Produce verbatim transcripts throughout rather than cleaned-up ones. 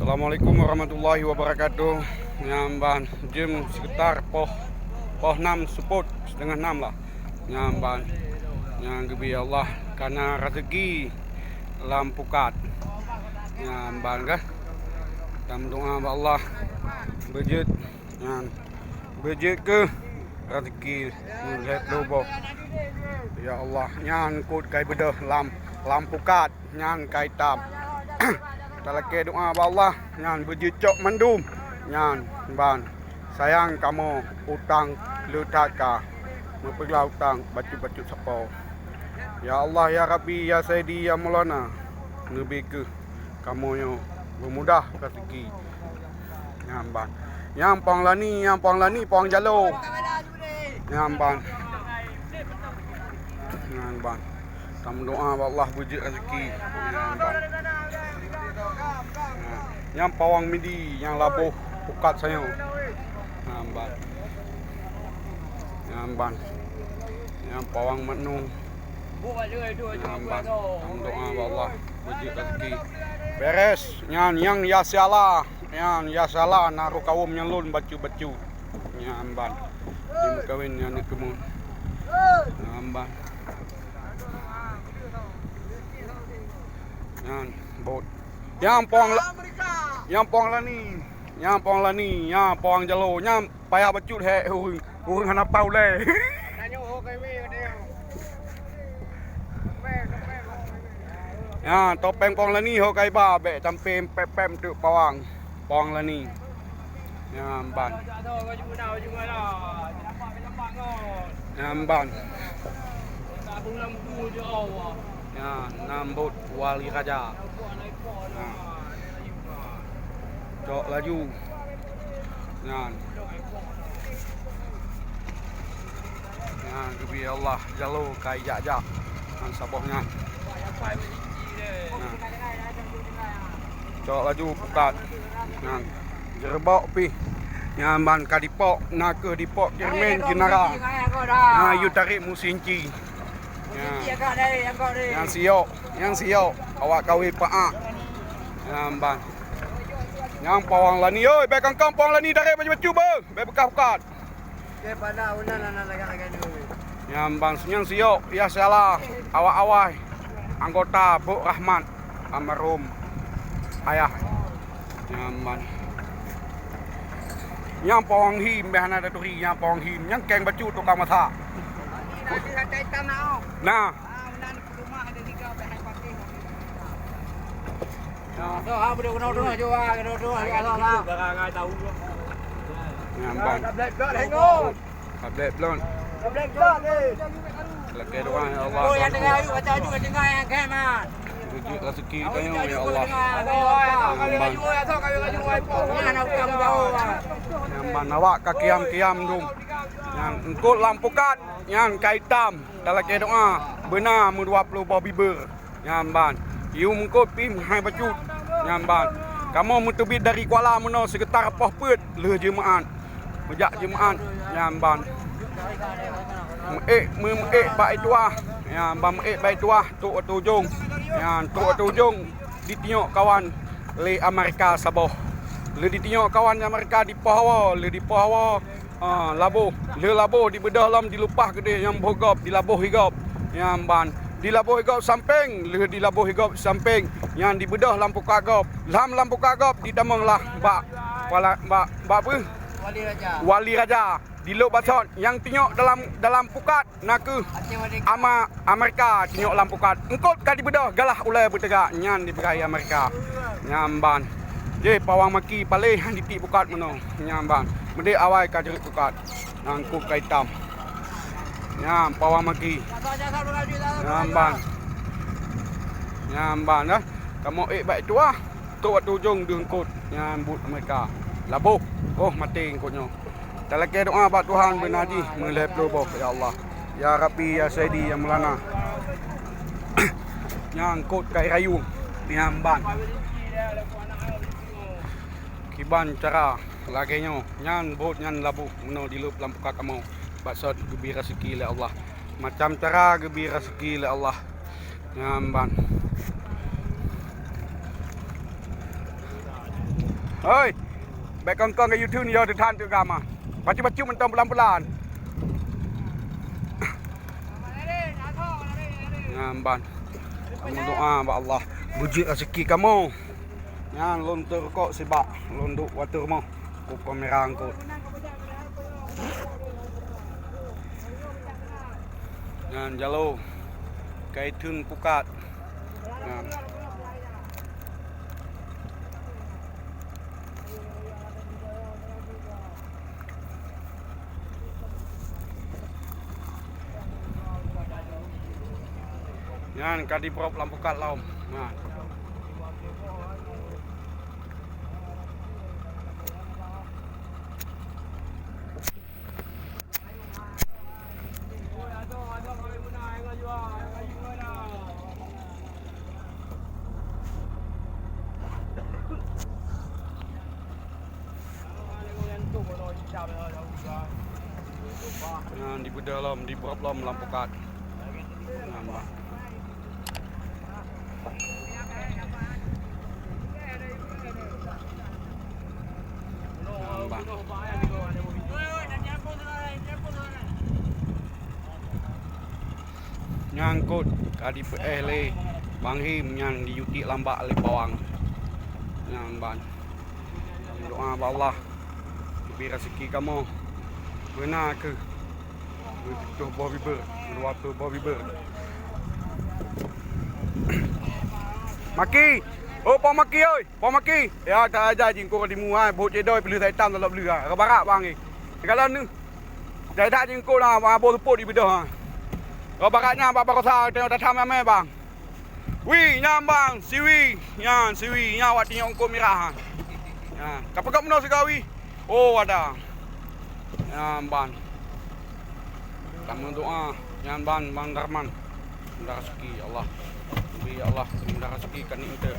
Assalamualaikum warahmatullahi wabarakatuh. Nyan ban jeuem sekitar poh, poh nam seupôt, setengah nam lah. Nyan ban, nyan geubri Allah kana raseuki lam pukat. Nyan ban kah, tameudoa bak Allah beujeuet. Nyan, beujeuet keuh raseuki lhèe ploh boh. Ya Allah, nyan eungkôt kai beudôh lam, lam pukat, nyan kai tam. Talakée doa bak Allah, nyan beujeuet cok mandum. Nyan ban, sayang kamoe utang le that ka, meupeugah utang bacut-bacut sapo. Ya Allah, ya Rabbi, ya Saidi, ya Maulana, neubri keuh kamoe nyoe beumudah raseuki. Nyan ban. Nyang pawang lani, nyang pawang lani, pawang jalo. Nyan ban. Nyan ban. Tameudoa bak Allah beujeuet raseuki. Nyan ban. Nyan pawang midi, nyang laboh pukat sanyoe. Nyan ban. Nyan ban. Nyan pawang meunung. Nyan ban. Tameudoa bak Allah beujeuet raseuki. Beres. Nyan nyang ya siala. Nyan ya siala na roh kawöm nyang lôn bacut-bacut. Nyan ban. Jimeukawen nyan aneuk keumeung. Nyan ban. Nyan bot. Nyang pawang la-, nyang pawang lani. Nyang pawang lani. Nyang pawang jalo. Nyang payah bacut hek ureueng. Ureueng hana paih ulèe. Nyan, topeng pawang lani ho kaiba, bèk sampé pèm-pèm teuk pawang. Pawang lani. Nyan ban. Nyan ban. Nyan, nyan bot wali raja. Nyan. Cok laju. Nyan. Nyan, geubri Allah jalo kai jak-jak. Nyan saboh nyan. Nyan. Cok laju pukat. Nyan. Jeureubok pih. Nyan ban ka dipok, na kheueh dipok ceureumen jeunara. Na yue tarek musinci. Nyan. Nyang siyok, nyang siyok. Awak kawé paak. Nyan ban. Nyang pawang lani, oi, bèk kangkang pawang lani tarek bacut-bacut beuh. Bèk beukah pukat. Nyan ban, nyang siyok, ya salah, awai-awai, anggota Bok Rahmat, almarhum ayah. Nyan ban. Nyang pawang him, bèk hana taturi, nyang pawang him, nyang keng bacut tukang masak. Nah. Nyan ban. Tablek blon. Lakèe doa, ya Allah. Oh, nyang tinggai aju, baca aju, nyang tinggai nyang kheun, man. Beujeuet raseuki tanyoe, ya Allah. Nyan ban. Nyan ban awak ka kiam-kiam dum. Nyan eungkôt lam pukat, nyan ka itam. Talakèe doa, beuna meudua ploh boh bibeu. Nyan ban. Yue meungkôt pih meuhai bacut. Nyan ban. Kamoe meuteubiet dari Kuala meunoe seukitar poh peuet lheueh Jumaat. Meujak Jumaat. Nyan ban. Meuék, meu-, meuék bak i tuah. Nyan ban meuék bak i tuah, trok ateueh ujong. Nyan trok ateueh ujong ditinyok kawan lé Amerika saboh. Lé ditinyok kawan Amerika di poh awoe, lé di poh awoe. Ah, laboh. Lheueh laboh dibeudôh lom dilumpah keudeh nyang boh gob, dilaboh i gob. Nyan ban. Dilaboh i gob sampéng, lheueh dilaboh i gob sampéng, nyan dibeudôh lam pukat gob. Lam, lam pukat gob ditamong lah bak pala-, bak, bak peue? Wali Raja. Wali Raja. Dilôb basot nyang tinyok dalam, dalam pukat na kheueh Aceh Merdeka. Ama Amerika tinyok lam pukat. Eungkôt ka dibeudôh galah ulèe beuteugak nyan dibri Amerika. Nyan ban. Jih pawang maki paléh han ditiek pukat meunoe. Nyan ban. Meudéh awai ka jeuet pukat. Nyan eungkôt ka itam. Nyan pawang maki. Nyan ban. Nyan ban, eh. Kamoe ék bak i tuah. Trok ateueh ujong deuh eungkôt. Nyan buet Amerika. Laboh. Oh, maté eungkôt nyoe. Talakèe doa bak Tuhan beuna jih meulhèe ploh boh, ya Allah. Ya Rabbi, ya Saidi, ya Maulana. Nyan eungkôt ka irayeue, nyan ban. Kiban cara lagèe nyoe, nyan bot nyan laboh meunoe dilôb lam pukat kamoe. Bak sot geubri raseuki lé Allah. Macam cara geubri raseuki lé Allah. Nyan ban. Hoi, bèk kong-kong keu YouTube nyoe teutan teuh gama. Bacut-bacut mantong bulan-bulan. Nyan ban. Kamoe doa bak Allah beujeuet raseuki kamoe. Nyan lôn teurukok sibak lôn duek watèe rumoh. Ku kamera eungkôt. Nyan jaloe kai theun pukat. Nyan. Nyan ka dibrôb lam pukat lom. Nah. Nyan dibeudôh lom, dibrôb lom lam pukat. Nyan, bah. Nyan, bah. Nyan eungkôt ka dipeuéh lé Bang Him, nyan diyue tiek lam bak lé bawang. Nyan ban. Doa bak Allah geubri raseuki kamoe. Beuna kheueh. Tujoh boh bibeu, dua ploh boh bibeu. Maki! Oh, Pak Maki oi! Pak Maki! Ya, tak aja jingkong di mua, bot cedoi peuleuh saitam dalam peuleuh. Ka barak bang ni. Kalau ni. Dah dak jingkong dah, bang, boh seupôt di beudôh ha. Ka barak nyan bak baroesa tengok datang mé bang. Wi, nyan bang, siwi. Nyan siwi, nyan awak tinyok eungkôt mirah ha. Nyan, ka peugah meunoe sigoe wi. Oh, ada. Nyan ban. Tameudoa, nyan ban, Bang Darman. Mudah raseuki, ya Allah. Bri, ya Allah, mudah raseuki keu aneuk eunteuk.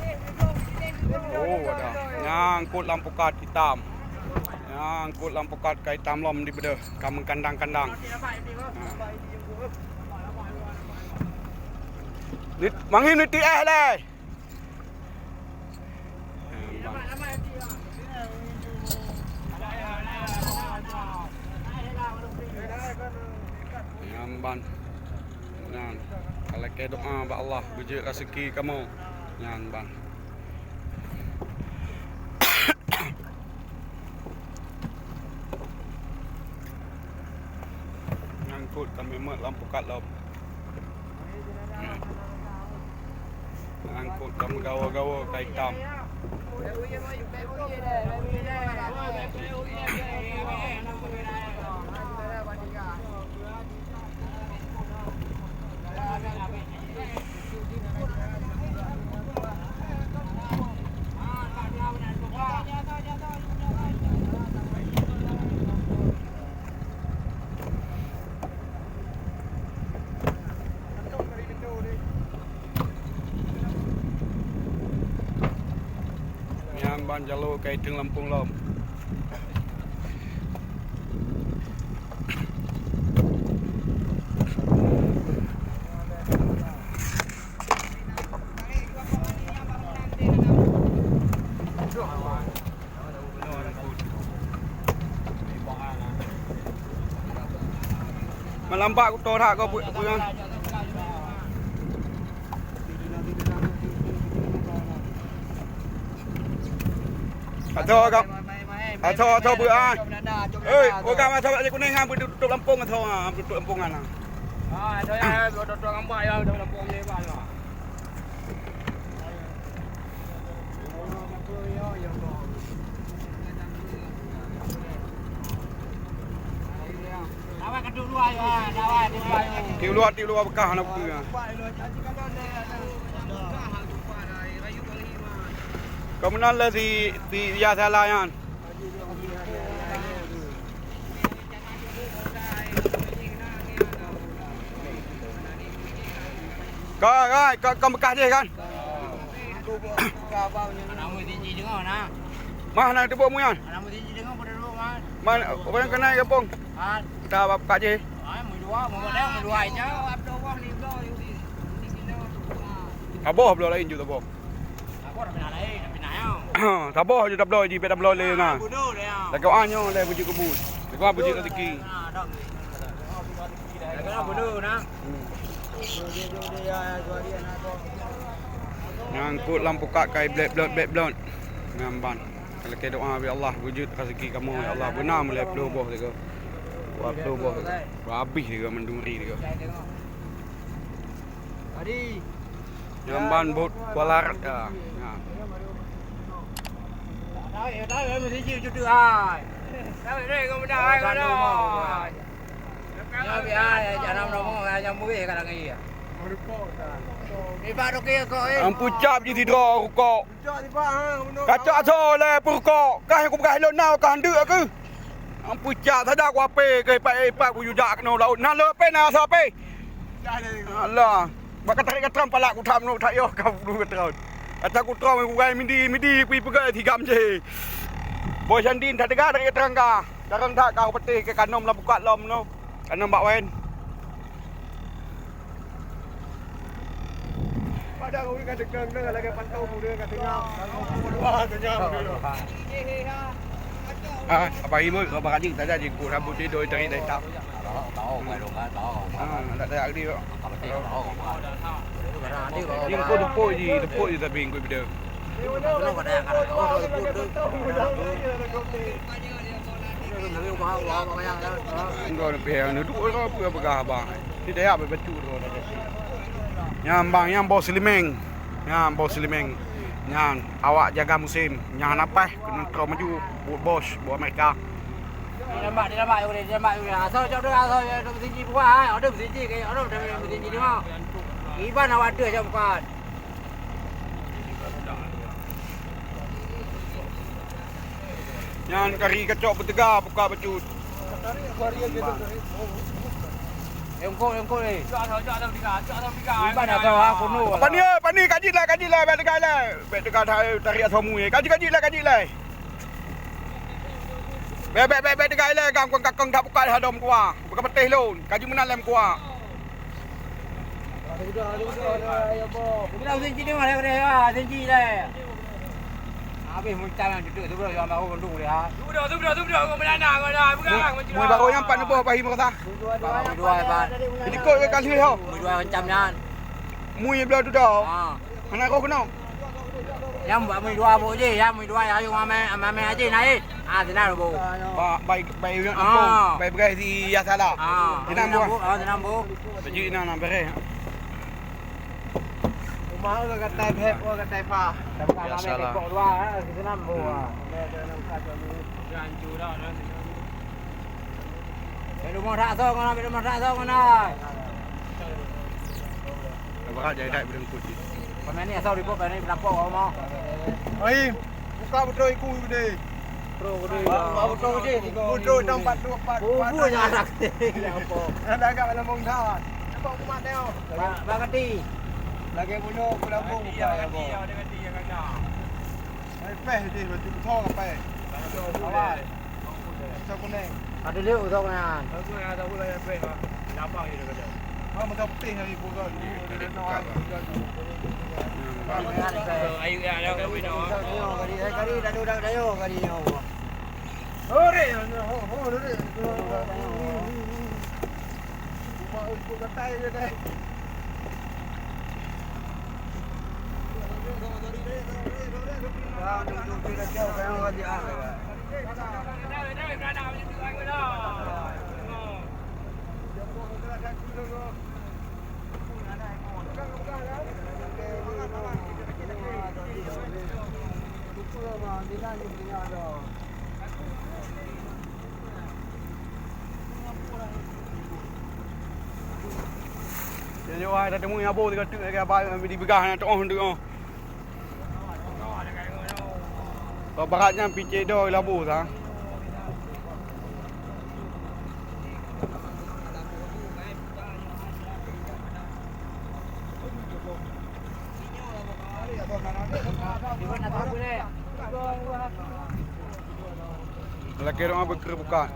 Oh, ada. Nyan eungkôt lam pukat itam. Nyan eungkôt lam pukat ka itam lom dibeudôh, ka meukandang-kandang. Nah. Ni, Bang Him niti éh lé. Nyan ban. Nyan. Ka lakèe doa bak Allah beujeuet raseuki kamoe. Nyan ban. Nyan eungkôt ka meumet lam pukat lom. Nyan eungkôt ka meugawa-gawa ka itam. Nyan ban jaloe ka iteueng lampông lom. Malam bak kuto that kau buet peue nyan. Atau agam, atau, atau buet ah. Hei, agam atau bak kuning ah, buet tutup lampông atau ah, tutup lampông ah. Ah, atau ya, tutup lampông ya, tutup lampông ni bah. Tiep luwa, tiep luwa beukah aneuk peue. Kau meunan lé si, si Yah Salah nyan. Ka, ka, ka, ka beukah jih kan? Mah na teupeue mu nyan? Man, ureueng keunan gampông. Ka bak jih. Saboh bloe laén ju saboh. Saboh ju tabloe jih, bèk tabloe lé na. Lagoe nyoe lé beujeuet keu buet. Lagoe beujeuet rezeki. Nyang kôt lam pukat kai blèt blot, blèt blot. Nyan ban. Lakèe doa, ya Allah, beujeuet rezeki kamoe, ya Allah. Beuna meulai ploh boh sigoe. Dua ploh boh sigoe. Habéh sigoe mandum ri sigoe. Nyan ban bot Kuala Rat, ya. Nyan. Ampui cap jih sidroe rukok. Kacok asoe lé peurukok. Kah nyang kupeugah lôn na, kah handeuk keuh. Ampui cap saja ku apé keu ipat-ipat ku jujak keunoe laôt. Na lôn apé, na asoe apé. Alah. Bak ka tarék katram palak ku that meunoe that yoh ka bulu katram. Ata ku trom ku gai midi, midi ku ipeugah tigam jih. Boh Syandin that teuga tarék katram ka. Carông that ka patéh keu kanom lam pukat lom nyoe. Kanom bak wen. Padang ureueng ka deungon lagèe pantau muda ka tengah. Wah, tengah muda. Ah, apa ibu, apa kaji saja jingkot rambut dia doi tarik dari tap. Ah, nak tarik dia. Jingkot tepuk je, tepuk je tapi jingkot beda. Enggak ada pihak yang duduk, apa peugah abang. Tidak ya, betul. Nyan bang, nyan bos Limeng. Nyan bos Limeng. Nyan awak jaga musim. Nyan hana paih keuneuk trok maju buet bos buat mereka. Dia lambak, dia lambak, dia lambak, dia lambak. Asal jawab dia, asal dia duduk sini buat, hai. Ada sini, kayak ada sini dia. Iban awak ada macam bukan. Nyan kari kacok beuteuga buka bacut. Engkol, engkol, eh. Iban atau ha kuno. Pani, eh, pani, kaji lah, kaji lah, bèk teuga lah. Bèk teuga tarik asal mui. Kaji, kaji lah, kaji lah. Bèk, bèk, bèk, bèk teuga lah, gang kong kakong dak buka hadom kuah. Buka peuteh lôn. Kaji meunan lem kuah. Habéh muncang nyang jeuet tu bro, nyang baru kandung dia. Mui baru nyang pat neuboh pahi meurasa. Mui dua, Iban. Jadi kok ke kali ho? Mui dua macam nyan. Mui belah tu dah. Ha. Hana roh keunoe. Nyang buat mui dua bu jih, nyang mui dua ayong amai, amai aji naik. Ah, sinan bu. Ba, bai, bai ureueng kampung, bai beureh si Yasala. Ah, sinan bu. Ah, sinan bu. Baju inan na beureh. Rumah ureueng katai bhek, ureueng katai pah. Biasalah. Kok dua, ah, sinan bu. Hmm. Bèk rumah dak song, bèk rumah dak song na. Berat jadi tak boleh ikut. Pemain ni asal ribut, pemain ni berapa orang mau? Oi, buka betul iku deh. Bro, gede. Buka betul deh. Betul dah empat dua empat. Oh, buat anak. Ada agak dalam bongkar. Nampak kumat dia. Bak, bak kati. Lagi bunuh aku lambung buka ya, bo. Ai peh deh, batu besar apa? Awas. Ada liuk tu kan. Aku yang ada pula yang peh. Lapang je dia kata. Ha, mata putih hari pukul. Ayu ya, ada kawin awak. Kari, kari, dah duduk dah kari nyawa. Hore, ho, ho, hore. Rumah untuk katai je deh. Nyoe ai tateumé abo sigoe teuk lagèe aba di beugah na teuoh teuk. Bak barat nyan picék doe labu sa. Lakèe doa beukeureubukan.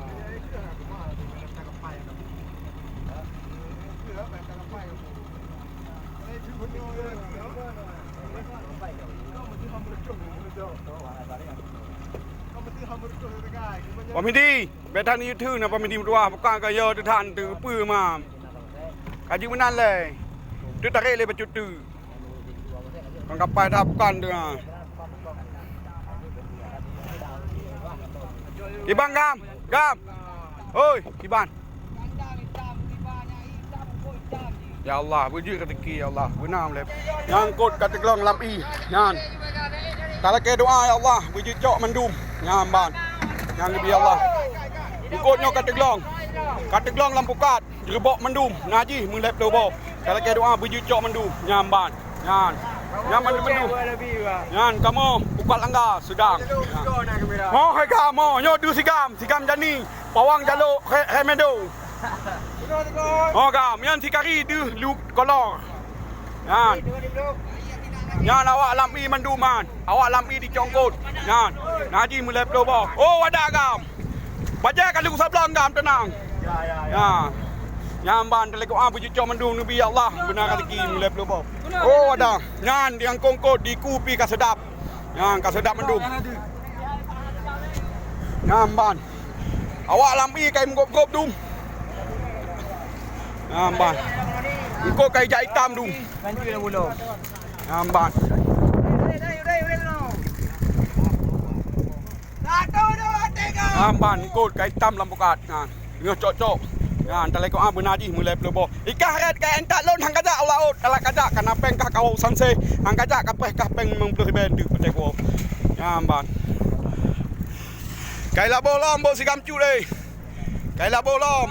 Pak Midi, bèk that neuyue theun na Pak Midi meutuah, bukan ka yo teuh that teupeue ma. Ka jeuet meunan lé. Teutarek lé bacut teuk. Kon kapai that bukan teuh, ha. Iban gam, gam. Hoi, Iban. Ya Allah, beujeuet raseuki ya Allah. Beuna lé. Nyang kot ka teuglong lam ié. Nyan. Talakèe doa ya Allah, beujeuet cok mandum. Nyan ban. Nyan neubi ya Allah. Eungkot nyoe ka teuglong. Ka teuglong lam pukat. Jeureubok mandum, na jih meulhèe ploh boh. Talakèe doa beujeuet cok mandum. Nyan ban. Nyan. Nyan mandum-mandum. Nyan kamoe pukat langga seudang. Nyan. Mo hai kamoe, nyoe deuh sigam, sigam jani, pawang jalok, he-, he medo. Mo gam, nyan sikari deuh lu kolor. Nyan. Nyan awak lam ié mandum nyan. Awak lam ié dicongkot. Nyan. Na jih meulhèe ploh boh. Oh, wadah gam. Bajèe ka lheueh sablong gam teunang. Ya, ya, ya. Nyan. Nyan ban talakèe doa beujeuet cok mandum neubi ya Allah. Beuna raseuki meulhèe ploh boh. Oh, wadah. Nyan nyang kongkot di kupi ka seudap. Nyan ka seudap mandum. Nyan ban. Awak lam ié ka meugob-gob dum. Nyan ban. Eungkot ka ijak itam dum. Nyan ban. Nyan ban, eungkot ka itam lam pukat. Nyan. Nyoe cok-cok. Nyan, talakèe doa beuna jih meulhèe ploh boh. Ikah rèt ka entat lôn han kajak u laôt, kalak kajak kana pèng kah kawô sansé, han kajak ka preh kah pèng limong ploh ribèe teuk peuté kuwoe. Nyan ban. Ka ilabo lom bôh sigam cut, eh. Ka ilabo lom.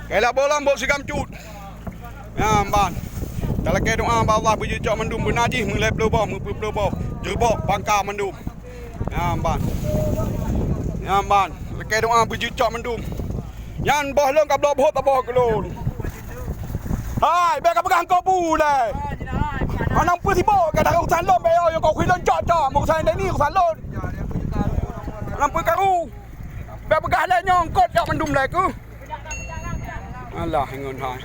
Ka ilabo lom bôh sigam cut. Nyan ban. Talakèe doa bak Allah beujeuet cok mandum beuna jih meulhèe ploh boh, meupeuet ploh boh. Jeureubok bangka mandum. Nyan ban. Nyan ban. Lakèe doa beujeuet cok mandum. Nyan boh lôn ka bloe bhôt saboh keu lôn. Hai, bèk kapeugah keu bu lé. Hana peue sibok ka dalam urusan lôn, bèk yo, yo kau khui lôn cok-cok, urusan Deni, urusan lôn. Hana peue karu. Bèk peugah lé nyoe eungkot cok mandum lé keuh. Alah, ingon hai.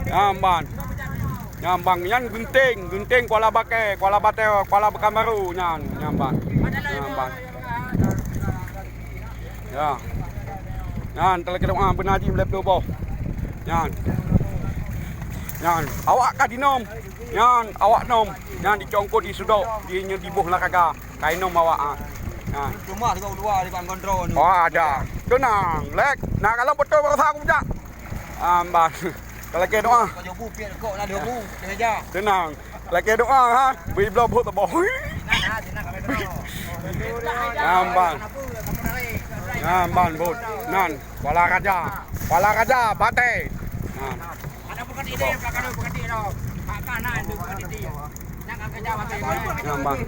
Nyan ban. Nyan ban, nyan geunteng, geunteng Kuala Bakè, Kuala Batè, Kuala Pekanbaru nyan, nyan ban. Nyan ban. Ya. Nyan, talakèe doa beuna jih meulhèe ploh boh. Nyan. Nyan, awak ka dinom. Nyan, awak nom. Nyan dicongkot di sudok, di nyoe di boh laraga. Ka inom awak, ah. Ha. Cuma tiba u luwa, tiba ngon droe ni. Oh, ada. Tenang, Lek. Nah, kalau betul baru aku jak. Ah, mbah. Talakèe doa. Kau jobu piet kok na dua bu, meja. Tenang. Talakèe doa, ha. Beri bloe bhôt teuboh. Nah, nah, nah, kami tahu. Nyan ban. Nyan ban bhôt. Nan, Kuala Raja. Kuala Raja, Batè. Nah. Nyan, bang.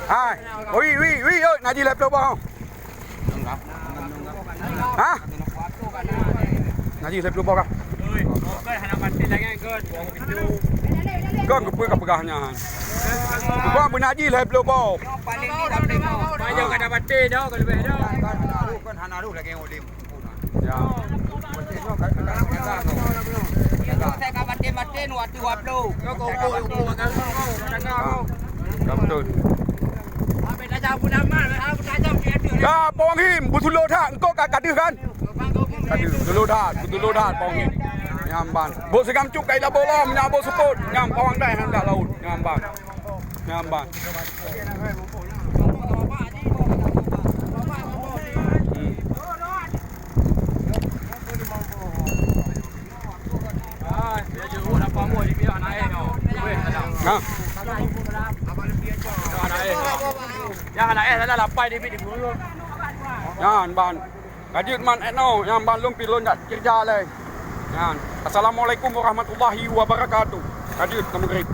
Hai, wi, wi, wi, oi, na jih lhèe ploh boh. Ha? Na jih lhèe ploh boh kah? Kon keupeue ka peugah nyan? Kon beuna jih lhèe ploh boh. Paling ni dah tengok. Payah kada batin dah, kalau lebih dah. Kan hana roh lagèe Ya. Saya ka batin-batin waktu dua puluh. Ah, betul. Ya, Pawang Him, beutulô that, engkau ka kadeuh kan? Kadeuh, beutulô that, beutulô that, Pawang Him. Nyan ban. Bôh sigam cut kai labo lom, nyan bôh seupôt, nyan Pawang dai handak laôt, nyan ban. Nyan ban. Hmm. Ha. Nyan ban. Ka jeuet man eno, nyan ban lôn pi lôn jak keureuja lé. Nyan. Assalamualaikum warahmatullahi wabarakatuh. Ka jeuet ka meugrib.